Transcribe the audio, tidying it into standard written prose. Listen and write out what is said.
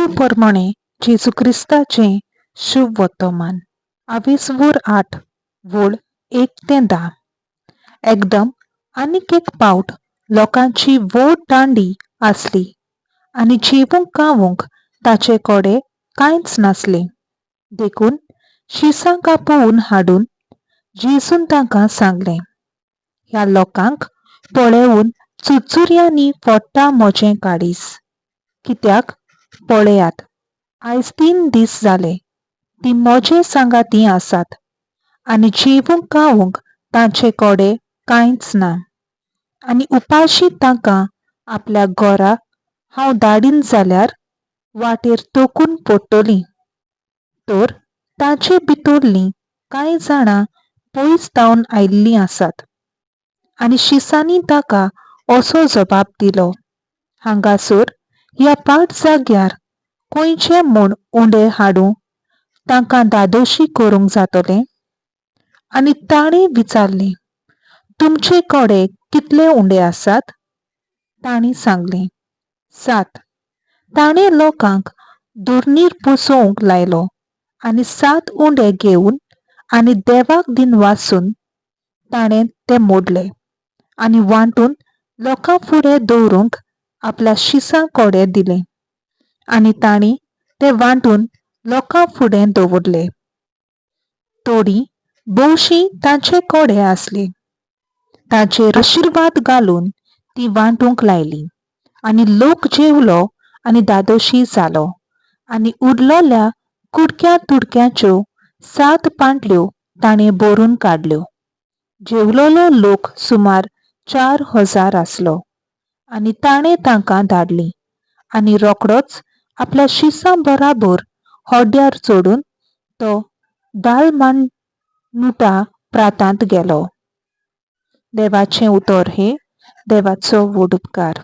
मार्कू प्रमाणे जेजू क्रिस्ताचें शुभ वर्तमान आवेसवूर 8 वळ 1 ते 10. एकदम आनीक एक पावट लोकांची व्हड दांडी आसली आनी जेवूंक खावंक ताचे कडेन कांयच नासलें. देखून शिसांक आपोवन हाडून जेजून तांकां सांगलें, ह्या लोकांक पळोवन चुरचुऱ्यांनी फोडटा म्हजें काळीज. कित्याक पळयात, आयज 3 दीस जाले तीं म्हजे सांगाती आसात आनी जेवूंक खावंक तांचे कडेन कांयच ना. आनी उपाशी तांकां आपल्या घरा हांव धाडीन जाल्यार वाटेर थकून पडटलीं. तर तांचे भितरलीं कांय जाणां पयस धांवन आयिल्लीं आसात. आनी शिसांनी ताका असो जबाब दिलो, हांगासर ह्या पाट जाग्यार खंयचे म्हूण उंडे हाडूं तांकां धादोशी करूंक जातलें? आनी ताणें विचारलें, तुमचे कडेन कितले उंडे आसात? तांणी सांगलें, 7. ताणें लोकांक धरणीर बसोवंक लायलो आनी 7 उंडे घेवन आनी देवाक दिनवासून ताणें ते मोडले आनी वांटून लोकां फुडें दवरूंक आपल्या शिसां कडेन दिले आनी तांणी ते वांटून लोकां फुडें दवरले. थोडीं भोवशीं तांचे कडेन आसली. ताचेर आशिर्वाद घालून ती वांटूंक लायली आनी लोक जेवलो आनी धादोशी जालो आनी उरलेल्या कुडक्या तुडक्यांच्यो 7 पांटल्यो ताणें भरून काडल्यो. जेवलेलो लोक सुमार 4000 आसलो आनी ताणें तांकां धाडलीं आनी रोखडोच आपल्या शिसां बराबर होड्यार चडून तो दालमानुटा प्रांतांत गेलो. देवाचें उतर हें देवाचो व्हड उपकार.